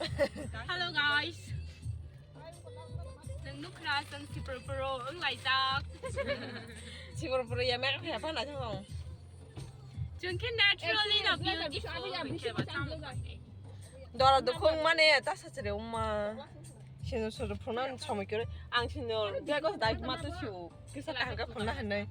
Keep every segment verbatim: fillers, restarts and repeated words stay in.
Hello guys. Nang nukra sang sipro pro ang laijak. Sipro pro ya mek ya pa na thong. Chungke naturally na beautiful. Dora dukhung mane ta sachre umma. Sino soro phone somoi kere ang sino jago dai mata siu. Kisa kaham ka phone na hanai.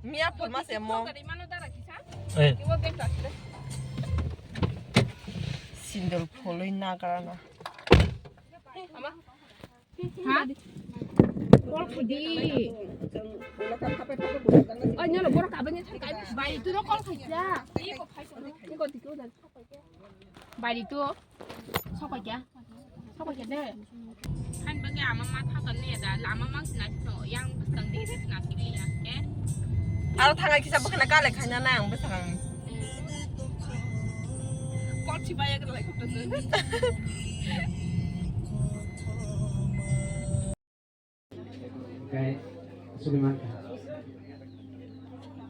Mia phone ma se mo. Eh. Sindol pholoi na karana. Ha? Call khaidi. Oi, nyalo borok abani thai kai. Bai, tu ro call khaija. Iko, iko, iko, iko. Bari tu. Sokoi kya? Sokoi kya de? Han bagi ama ma tha kan ne da lama mang sina to yang bwsang de sina sini ya ke. Aro thangai kisa bwkhana kale khaina na ang bwsang. Kol si baya ke lai khop tu. Khe suliman kha.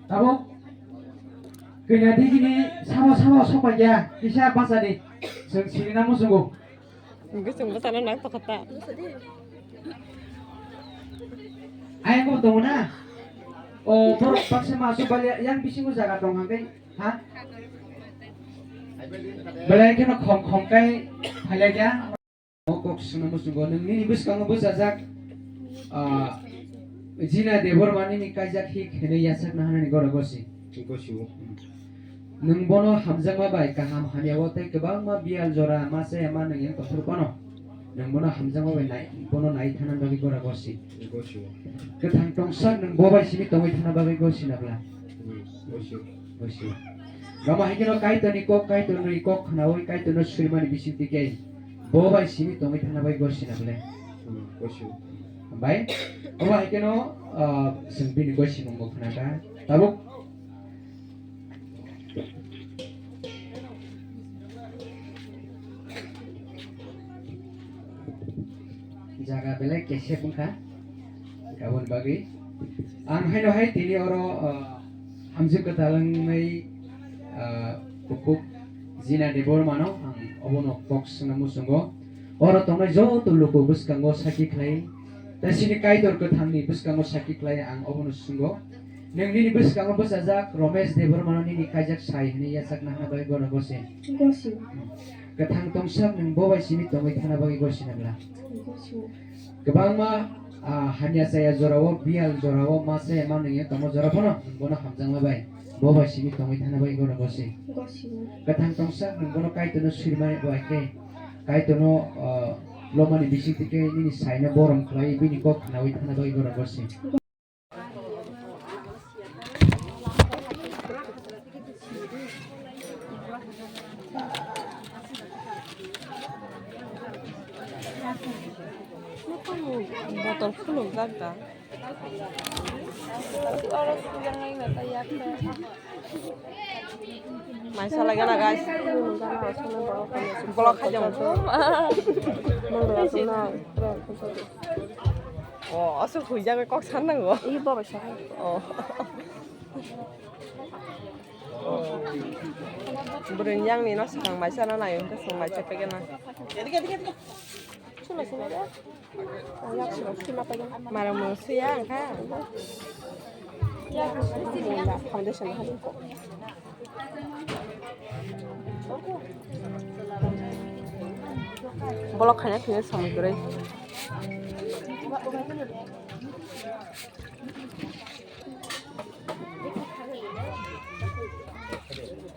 Tabuk kanya digini sabo sabo sokpaiya kisa bachadi. Chwng sinina muchungo. Gusung bwsano nang tokha ta. Ayang bo tongo na. O borok baksa ma asuk baliya yang bisingo jaga tong hangkai ha. Belai kheno khom khom kai phailaiya. O kok swngna muchungo, nwng nini bwskango bwchajak, ah, Jina Debbarma nini kaijak hik hinwi yachakna hanani gora gosi. Gosio. Nwng bono hamjakma bai kaham hamya o tei kwbangma biyal jora ma chaya ma nwng yang kothor phano. Nwng bono hamjakma bai nai, bono nai thana bagwi gora gosi. Gosio. Kwthang tongsak nwng bo bai simi tongwi thana bagwi gosi na bla. Hmm, gosio. Gosio. Rama hai kheno Kaitorni kok, Kaitorni kok khnaui, Kaitorno surimani bisingtwi khe. Bo bai simi tongwi thana bai gosina bole. Hmm, gosio. Bai, obo hai kheno, ah, chwng bini gosimung bo khna kha. Tabuk. Jaga belai kesep wngkha. Aboni bagwi ang haino hai tini oro, ah, hamjwk kwtal wngwi, ah, kuphuk Jina Debbarmano ang obono kok swngna muchungo. Oro tongnai joto luku bwskango sakhi khlai, tei sini Kaitor kwthangni bwskango sakhi khlai ang obono swungo. Nwng nini bwskango bwchajak Romesh Debbarmano nini kaijak sai hwnwi yachakna hana bagwi gora gosi. Gosi. Kwthang tongsak nwng bo bai simi tongwi thana bagwi gosina bla. Gosi. Kwbangma, ah, hamya chaya jorao, biyal jorao, ma chaya ma nungya tongma jora phano nwng bono hamjakma bai bo bai simi tongwi thana bagwi gora gosi. Gosi. Kwthang tongsak nwng bono Kaitorno surimani bai khe Kaitorno, ah, lomani bisingtwi khe nini saino borom khlai bini kok khnaui thana bagwi gora gosi. Botol phunukjak da. Maisa lagi na guys. Bolok khaijong. Oh, asuk huijak kok san nango. Ih, baba sa. Oh. Bwrwini yang ni no swkang maisa no naio, hwnkhe swng maisa pegena. Chula sini de. Yak sura sima pegena. Mara mo suya angkha. Yak sura foundation ha ko. Bolok khaina thwngwi samwi kwrwi.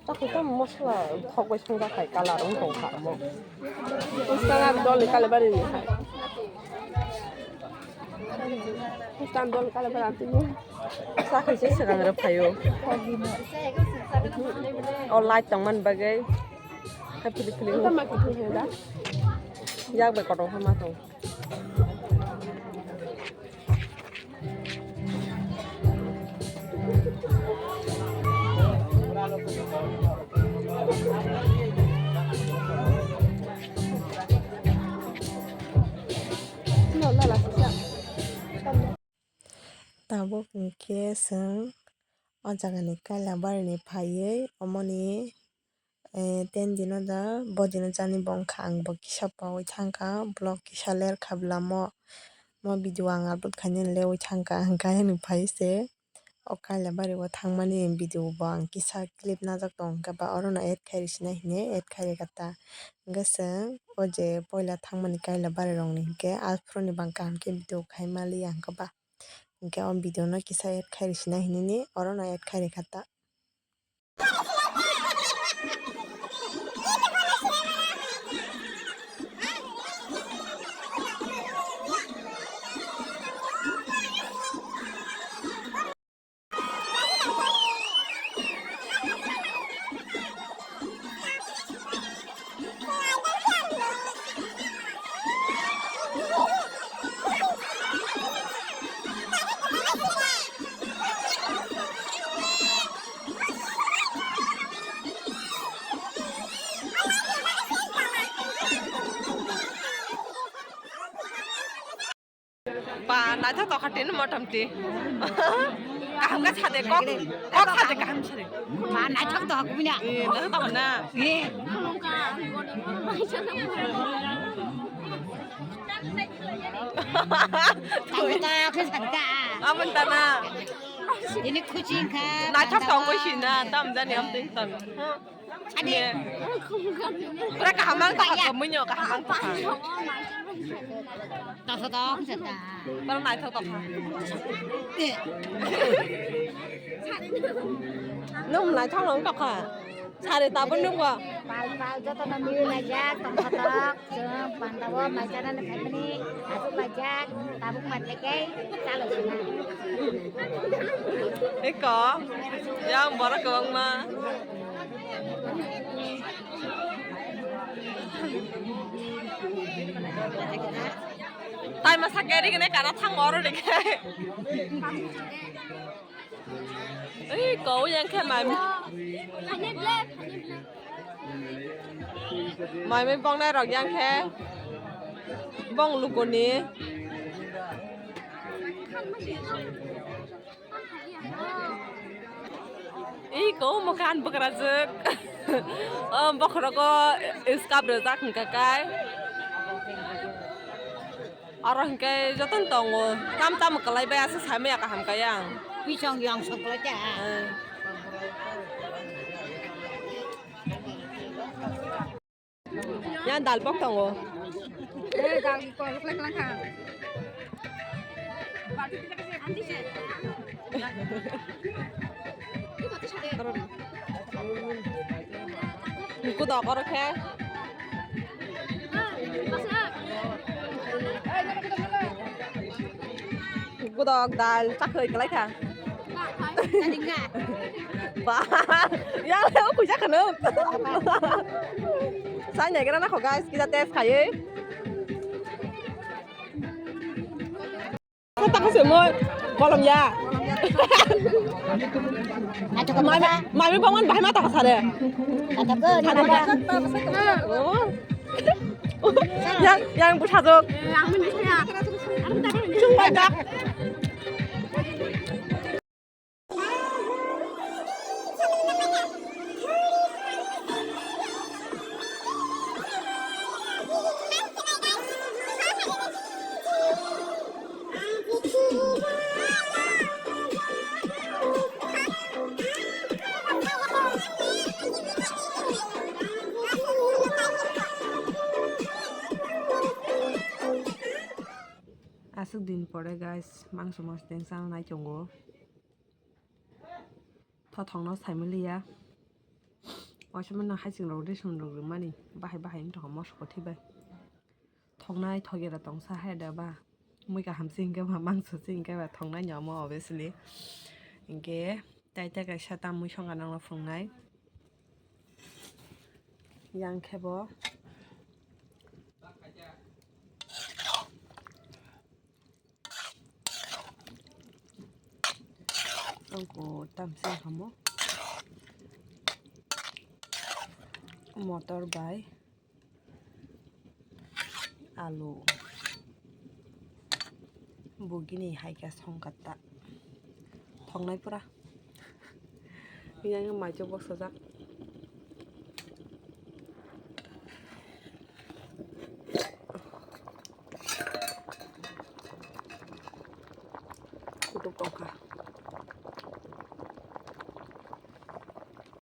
Takoi tamo mosla thok bai swngjak hai colour wng tong kha omo. Bwskang aro dol ni Kalibari ni hai. Bwskang dol ni Kalibari ang tini. Sa khaise swkang rw phaio. O light tongmani bagwi. Hai philip philip. Ita ma kiphil hai da. Yak bai kotor kha ma thang. Tabuk hwnkhe chwng o jagani kaila barini phaiwi omoni eh, ten dino da, bo dino jani bo wngkha, ang bo kisa paui thangkha, vlog kisa ler kha bwlamo, mo video ang upload khainani leui thangkha, ang khe ani phai se. O Kailabari o thangmani video bo ang kisa clip najak tongo, hwnkhe ba orono add khai rwsina hini add khai rwkha ta. Hwnkhe chwng o je poila thangmani Kailabari rokni hwnkhe aphuruni bo ang kaham khe video khai maliya hwnkhe ba. Hwnkhe o video no kisa add khai rwsina hinini orono add khai rwkha ta. Ba, naithok tokha tini motamti. Kaham khe sade, kok, kok sade, kaham sade. Ba, naithok tokha kubui na. Eh, naithok tokha na. Eh. Tangko ta khe sade ta. Abon ta na. Ini kucing kha. Naithok tongwi si na, tam jani am tin ton. Pura kaham ang tokha, kamunyo kaham ang tokha. Tokha tokha. Pura naithok tokha. Nwng naithok nwng tokha. Sari tabuk nwng bo. Pal pal jotono mili laijak tongkha tok. Chwng pandao mai chanani phaimani aswk laijak tabuk manlaikai chalai sina. Eko yang borok kwbangma. Tai masa keri gini kana thang oro dikhe. Ei, kou yang khe mai. Mai mai bongnai rok yang khe. Bong lukuni. Ei, kou mokan bwkrajwk. O bokhorogo iskap rwjak hwnkha kai. Oro hwnkhe jotono tongo. Tam tam kwlai bai aswk sai maya kaham kaya ang. Pisong yang sok kwlai kha. Eh. Yang dal pok tongo. Eh, dal pok kwlai kwlai kha. Kudok oro khe. Kudok dal chakhwi kwlai kha. Ba, yang le kuisa khano. Sai nai gra na kho guys, kisa test khaiwi. Kata ko se mo kolom ya. Mami, mami bangan bahai mata kasare. Oh. Yang, yang busajok. Chung bai jak. Aswk din pore guys, mangso mosdeng chana nai tongo. Thothokno saimiliya. Waisa mano haising rok ration rok rwmani bahai bahai wng tongkha mosok kothai bai. Thoknai thogera tongsa hai da ba. Mui kaham se hwnkhe ba mangso se hwnkhe ba thoknai ni omo obviously. Hwnkhe tai tai kaisa ta mui songkha nangno phunuknai. Yang khe bo. Ang ko tamsa hamo. Motor bai alu. Bugini hai khe songkha ta. Thoknai pura. Yang mai chwk bosajak. tuk tongkha.